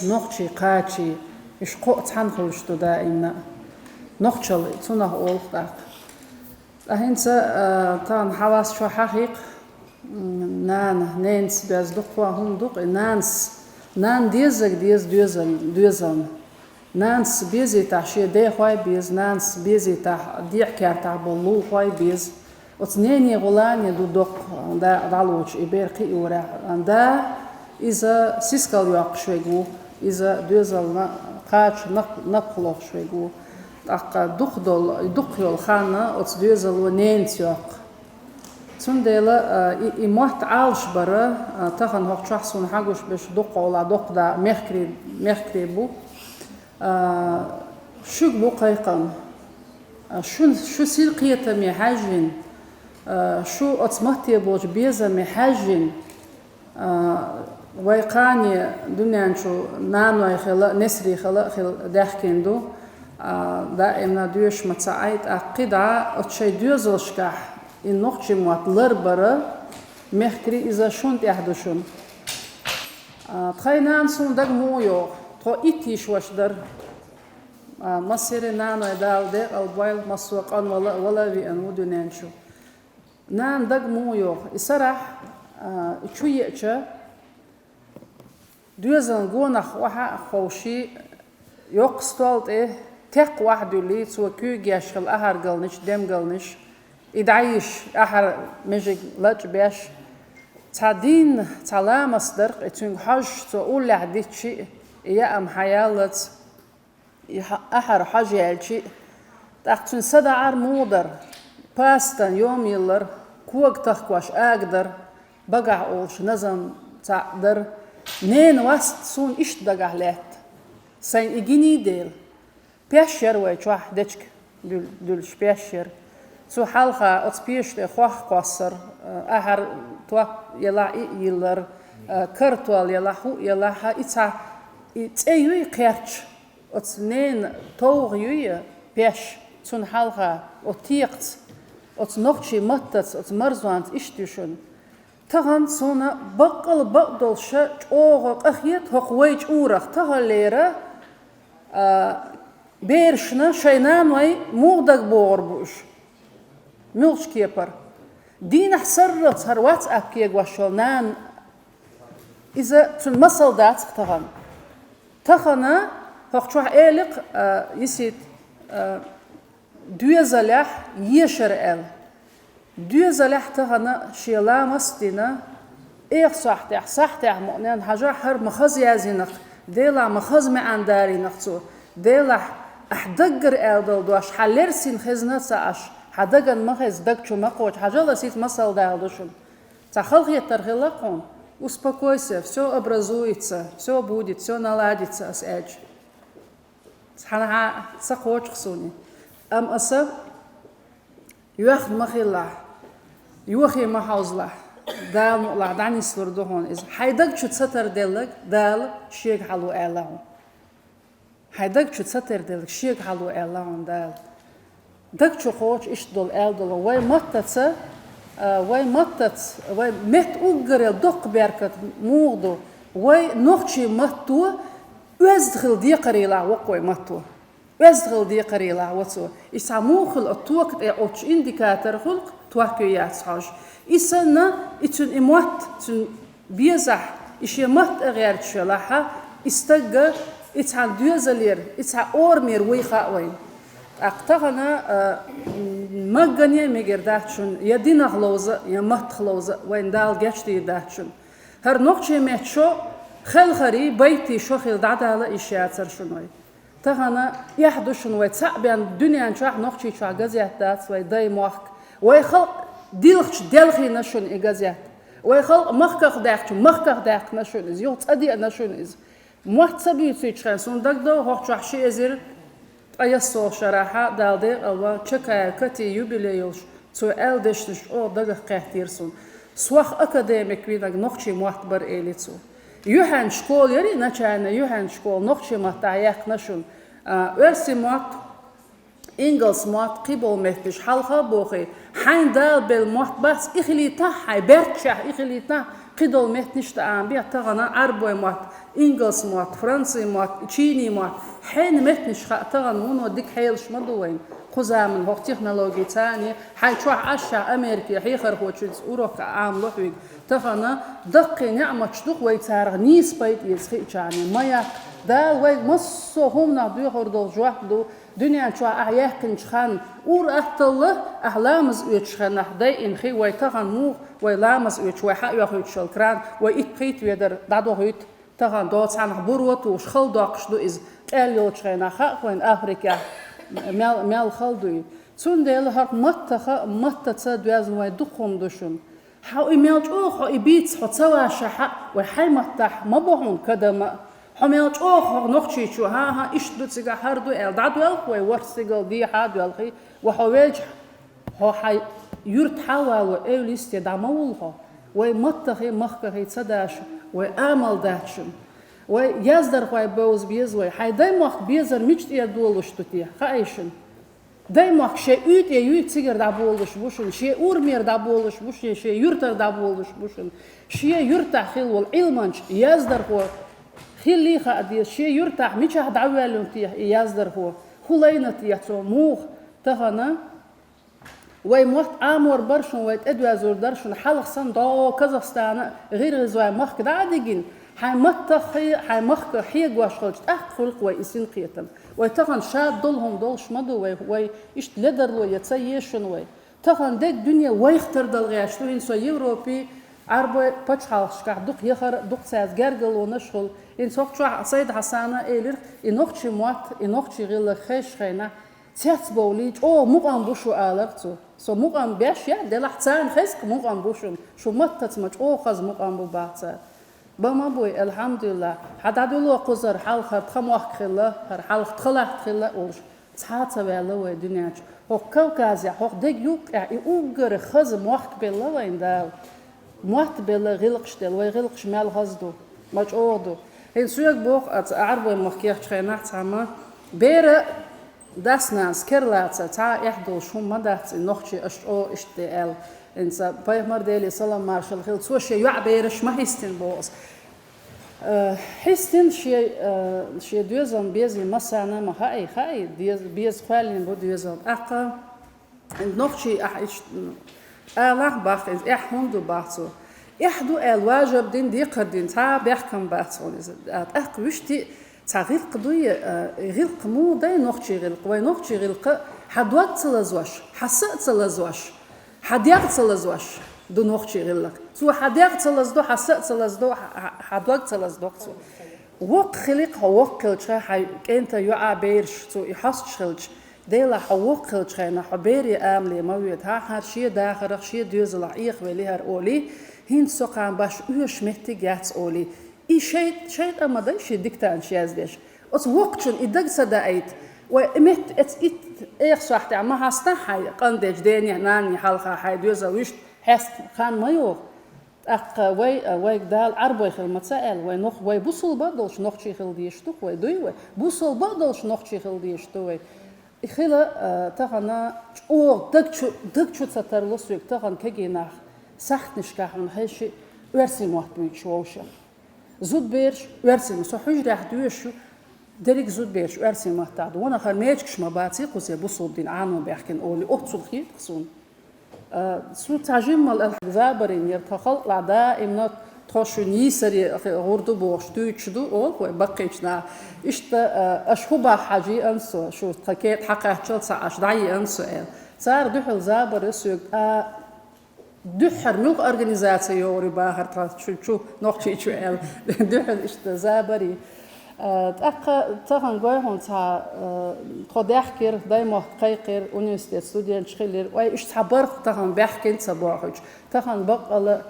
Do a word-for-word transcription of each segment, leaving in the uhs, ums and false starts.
Нохчий, кхачий, уьш кхоъ цхьаьна хуьлуш ду даимна. Нохчалла цунах олу тӀаккха. Ткъа хӀинца, а, тахана хьалас чохь хьахийкх, м, нана, ненас беза дуккха хӀума ду-кх, и нанас, нана дезаг деза доьзал-, доьзална. Нанас безийтахь шен дехой беза, нанас безийтахь дехьа кертахь болу лулахой беза. Оцу нене гӀулане ду доккха да дӀалучу и бер кхиорехь. Да, иза сискал йоккхуш верг ву, иза доьзална кхача нап-, напха лохуш верг ву. ТӀаккха дукха долу, дукха йолу хан оцу доьзало ненаца йоккху. Цундела, а, и, и мотт Ӏалаш бара, а, тахана хӀокху чохь суна хьагуш берш дукха гӀолахь доккха да мехкарий, мехкарий бу. А, шуьга бу кхайкхам. А, шун, шу сира кхетаме хьаьжжина, а, шу оцу матте болчу безаме хьаьжжина, а, вай кхане дуьнен чу наной хила а, несарий хила а хила даьхкина ду. А, даимна доьшуш ма ца Ӏай, тӀаккха кхидӀа оцу шайн доьзалшкахь и нохчий мотт ларбара мехкарий, иза шуна тӀехь ду шуна. А, тхайн нана суна дага муха йогӀу, тхо итт йиш ваша дара. А, массеран наной Дала декъал бойла, массо а къанвала а, вала а веана ву дуьнен чу. Нана дага муха йогӀу. И сарахь, а, и чу еача, доьзална гонах охьа а ховший, йоккха стол тӀе текха охьадуьллий, цо куьйгаш хила ахьаргалнаш, демгалнаш, и дӀайиш, ахьар межиг лачкъа беш. Цхьа дийнна, цхьа ламаст дара-кх и цуьнга хьожуш, цо уллехь дитчий, и яам хьаяллалц. И хьа-, ахьар хьожа яьлчи, тӀаккха цуьнан садаӀар муха дара, пастан йома йиллара, кога тахкош ага дара, багахь олуш назам цхьаъ дара. Ненан васт суна иштта дагахь лаьтта, сайн и гиний дела. Пеш яра вай чохь дечиг дуьл-, дуьллуш, пеш яра. Цу хьалха оцу пеша тӀе хох кхоссара, ахьар топ елахь и а йиллара, картол елахь, хӀуъ елахь, и цхьа, и цӀе юй кхерч. Оцу ненан товгӀа юй пеш, цунна хьалха оцу текхаца, оцу нохчий маттаца, оцу марзонца иштта ю шуна. Тахана суна баккъала бакъдолуш чӀогӀа къахета хӀокху вай чӀурах, таханлера, а, берашна шайн наной муха дага богӀур бу уьш. Муьлхачу кепара. Дийнахь сарралц хӀара WhatsApp кегош йолу нана, иза цуьнан масал дац-кх тахана. Тахана хӀокху чохь элира-кх, а, Йисита, а, доьзалехь ешар аьлла. Доьзалехь тахана шен ламаст а дина, эха сахьтехь, сахьтехь мукъаненна хьажахь, хӀара ма хаза яздинарг, Делахь ма хаза маьӀна далийнарг цо. Делахь, ахь даггара аьлла долу дош, хьан лерсина хезна а ца Ӏаш, хьан дагана ма хеза, даг чу ма кхочу, хьажал, ас хӀинца масал дала ду шуна. Цхьа халахетар хилла-кх хьуна, успокойся, всё образуется, всё будет, всё наладится, ас аьлча. Цхьанхьа ца кхочу-кх суна. Амма аса йоьхна ма хилалахь, йохе ма хьовзалахь, Дала мукъалахь дӀанислур ду хьуна иза. Хьайн даг чу ца тарделларг Дала шега хьало аьлла хьуна. Хьайн даг чу ца тарделларг шега хьало аьлла хьуна Дала. Даг чу кхочу иштта долу аьлла долу. Вай маттаца, а, вай маттаца, вай метта уггаре доккха беркат муха ду? Вай нохчий матто оьзда хила декхарийлахь во-кх вай матто. Оьзда хила декхарийлахь во цо. И цхьа муха хуьлу оцу тока тӀе оцу индикатор хуьлу-кх, ток ю яц хьожуш. И санна, и цуьнан и мотт, цуьнан безахь, и шен матта а гӀерташ велахьа, и стагга, и цхьана доьзалера, и цхьа орамера вуй хаьа вайна. ТӀаккха тахана, а, м, магане а мегар дац шуна, я динах ловза, я маттах ловза, вайна Дала гечдийр дац шуна. ХӀара нохчийн меттан шо хелхарий, байтий шо хила дӀадала йиш яцара шуна вай. Тахана эхь ду шуна вай цхьаъ бен дуьнен чохь, нохчий чохь газет дац вай дай мохк. Вай халкъ дилхачу делхийна шуна и газет. Вай халкъ махках даьккхачу махках даьккхина шуна иза, юха цӀа деана шуна иза. Мотт ца буьйцуьйтуш хенахь суна дагадогӀу хӀокху чохь ши эзар ткъаяссалгӀа шарахьа, Дала декъалва, Чакаева Кати юбилей йолуш, цо аьлла дешнаш чӀогӀа дагах кхеттера суна. Сох академик винарг нохчий мотт бара, элира цо. Юьхьанца школа яра и, начальная юьхьанца школа, нохчий маттахь яьккхина шуна. А, оьрсийн мотт, ингалс мотт, кхиболу меттанаш хьалха а бохий, хьайн Дала белла мотт бац, и хилийтахь хьайн баьрччехь, и хилийтахь кхидолу меттанаш тӀе Ӏамабе, тахана Ӏарбой мотт, Ингалс мотт, Франци мотт, чиний мотт, хьенан меттанаш хаа тахана вуно дика хьелаш ма ду вайна. Кху заман хӀокху технологи царна, хьайн чохь Ӏаш Ӏаш Америке хьехархочуьнца урок Ӏамало хьоьга. Тахана даккхий неӀматаш ду-кх вай царах нийса пайда эца хиъчарна, ма яккха. Дала вайга массо а хӀуманах доьхур долу жоп ду, дуьнен чохь ахь яьккхинчу ханна, ур-атталла ахь ламаз оьцуш хенахь дайина хи вай тахана муха, вай ламаз оьцуш, вай хьаоьхуьйтуш йолу кран, вай итт-пхийтта ведар дӀадохуьйту. Тахана доцу хьанах буро тухуш, хала доккхуш ду иза. Къел йолчу хенахь хаьа вайна Африкехь мел, мел хала дуй. Цундела хӀара маттаха, маттаца доьзна вайн дукха хӀума ду шуна. Хьо и мел чӀогӀа хьо и бийца хьо ца вашахь а, вай хьайн маттахь ма бо хьуна кадама а. Хьо мел чӀогӀа хьо нохчийчу, хӀан-хӀа, иштта ду цигахь, хӀара ду аьлла, дӀадоьлху вай ворхӀ стигала дехьа а доьлхий, ва хьо велча, хьо хьайн юьртахь а вало, эвла йисте дӀа ма вуллу хьо. Вай маттахий, махкахий ца даша, вай амал дац шуна. Вай яздархой бовза беза вай. Хьайн даймохк безар мича тӀера долуш ду те? Хаьий шуна? Даймохк шен уьйтӀе юй цигара дӀаболуш бу шуна, шен урамера дӀаболуш бу шуна, шен юьртара дӀаболуш бу шуна. Шен юьртахь хилла волу Ӏилманча, яздархо хилла хаа деза, шен юьртахь мичахь дӀавоьллина те и яздархо, хӀун лайна те цо, муха тахана. Вай мотт Ӏамор бара шуна, вай тӀедоьзур дара шуна, хьалха санна дӀо Казахстана а, ГӀиргӀизойн махка дӀа а дигина, хьайн маттаххий, хьайн махка хьегош хилча, тӀаккха хуьлу-кх вай и синкхетам. Вай тахана шад долу хӀума долуш ма ду вай, вай иштта ледарло я ца еза шуна вай. Тахана дерг дуьне вайх тардала гӀерташ ду, хӀинца со Европе, Ӏарбойн пачхьалкхашкахь дукха яхара, дукха цаьрца гергарлонаш а хуьлу. ХӀинца хӀокху чохь Сайд-Хьасана элира, и нохчийн мотт, и нохчийн гӀиллакх хезачу хенахь, цецбовлий, чӀогӀа мукъам бу шу, алара цо. Со мукъам беш яц, делахь царна хеза-кх мукъам бу шуна, шу маттаца ма чӀогӀа хаза мукъам бу бах цара. Бан ма буй, алхьамдулиллахӀ, хьан дӀадуьлло кхузара хьалха хӀара тхан мохк хилла, хӀара хьалха тхан латта хилла а олуш, цхьа а ца ваьлла вай дуьнен чу. ХӀокху Кавказехь, хӀокху дега юккъехь и уггар хаза мохк белла вайна Дала. Мотт белла, гӀиллакхаш делла, вай гӀиллакхаш мел хаза ду, ма чӀогӀа ду. ХӀинца соьга боху, аса Ӏарбойн махка кхечу хенахь цхьамма бер дас-нанас керлаца, цхьа а эхь долуш хӀума ма дац и нохчий, аша чӀогӀа иштта де аьлла. ХӀинца пайхамар, Деле салам-маршалла хила, цо шен йоӀ бераш ма хӀистина боху аса. Э, хӀистина шен, э, шен доьзална безий массарна а ма хаьий, хаьий, дез-, беза кхоьллина бу доьзал. ТӀаккха нохчий ахь иштта, м, алахь бах иза, эхь хӀунда ду бах цо. Эхь ду аьлла важаб дина, декхар дина цхьа а бехкам бац хьуна иза. А, тӀаккха вуьшта цхьа гӀиллакх дуй, а, гӀиллакх муха дай нохчий гӀиллакх? Вай нохчий гӀиллакх хьан дог ца лазош, хьан са а ца лазош, хьан дегӀ ца лазош ду нохчий гӀиллакх. Цо хьан дегӀ ца лаздо, хьан са а ца лаздо, хьан, хьан, хьан дог ца лаздо цо. Воккха хиликх хьо, воккха хилча хьайн кӀентан йоӀа бераш цо и хьоьстуш хилча, Делахь хьо воккха хилча хенахь хьо берийн амале ма воьду, хьан хӀара шен дахарах, шен доьзалах Ӏехавелли хӀара олий, хӀинца со кхана баш оьшуш меттиг яц олий. И шай-, шайтӀа ма дай шен диктанташ яздеш. Оцу воккхачун и дага ца даийта. Вай и метта эца итт эха сохь тӀехь ма хьаста хьайн къандечу денехь, нанне хьалха хьайн доьзал вуьшта хьаста хан ма йогӀу. ТӀаккха вай, вайга Дала Ӏарбой хила ма ца аьлла, вай нох-, вай бусулба а долуш нохчий хила дезаш ду-кх вай, дуй вай? Бусулба а долуш нохчий хила дезаш ду вай. И хила, а, тахана чӀогӀа даг чу, даг чу ца тарло соьга, тахана кегий нах сахьтнашкахь хьуна хезча оьрсийн мотт буьйцуш вовшах. Зудбераш оьрсийн, со хьуьжарехь доьшуш ю, дерриг зудбераш оьрсийн маттахь ду. Ванах хӀара мечигаш ма баций кхузахь бусулба дин Ӏано баьхкина олий, оццул хета-кх суна. А, цу цхьа жиммал аьлла забарийн яра, тхан халкъалахь даимна тхо шуна йийсаре гӀур ду бохуш дуьйцуш ду, олу вай баккхийчу наха. Иштта, а, аша хӀун бах хьажа йиъна со, шу тхан кетӀа хьакхаччалц ца Ӏаш дӀайиъна со аьлла. Цара дуьхьал забар ю соьга, а, дуьххьара муьлха организаци йогӀур ю бахара тхан чу, чу, Нохчийчу аьлла. Дуьхьал иштта забарий. А, тӀаккха тахана гой хьуна цхьа, а, тхо даьхкира, даймохк кхайкхира, университет студенташ хилира. Вай уьш цхьа барх тахана баьхкина ца бохуьйтуш. Тахана баккъала,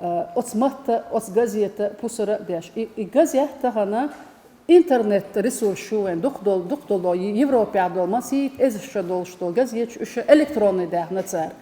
а, оцу матта, оцу газета пусара а беш. И, и газет тахана интернет ресурс ю вайн, дукха долу, дукха долу, Европехь долу, масийтта эзар шо долуш долу газеташ уьш электронный даьхна цара.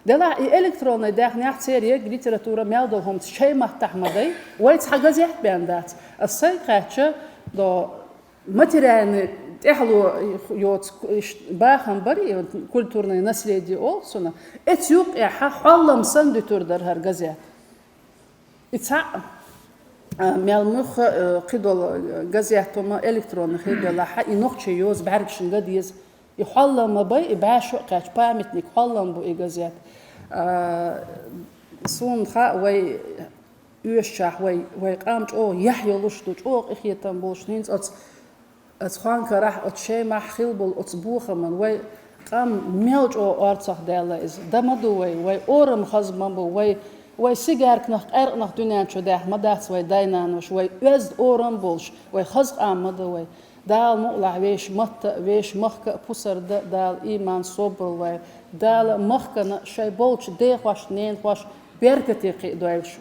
Делахь и электронный даьхнехь церан ерг, литература, мел долу хӀума шайн маттахь ма дай, вай цхьа газет бен дац. Ас сайга хаьттича, до материальный тӀаьхьало йоцу иш-, бахам бара, и культурное наследие олу цунах. Эца юккъехь хьаллам санна дуьтур дара хӀара газет. И цхьаъ. А, мел муьлхха, э, кхыдола газет хӀума электронный хир белахь а, и нохчийн йоза бӀаьргашна ган деза. И хьоллам ма бай, и бӀаь шо кхаьчча памятник хьоллам бу и газет. А, суна хаьа вай оьшучохь вай, вай къам чӀогӀа яхь йолуш ду, чӀогӀа къинхетам болуш ду. ХӀинца оцу, оцу Хонкарахь, оцу Шемахь хилла болу оцу бохаман вай къам мел чӀогӀа орцахдаьлла иза. Дан ма ду вай, вай орам хаза ма бу, вай, вай сигарканах, къаьркъанах дуьнен чу даьхна ма дац вай дай-нанош, вай оьзда орам болуш, вай хаза къам ма ду вай. Дала мукъалахь вешан матта а, вешан махка а пусар дан Дала иман, собар лойла. Дала махкана шайн болчу дехошна, ненахошна беркате кхиадойла шу.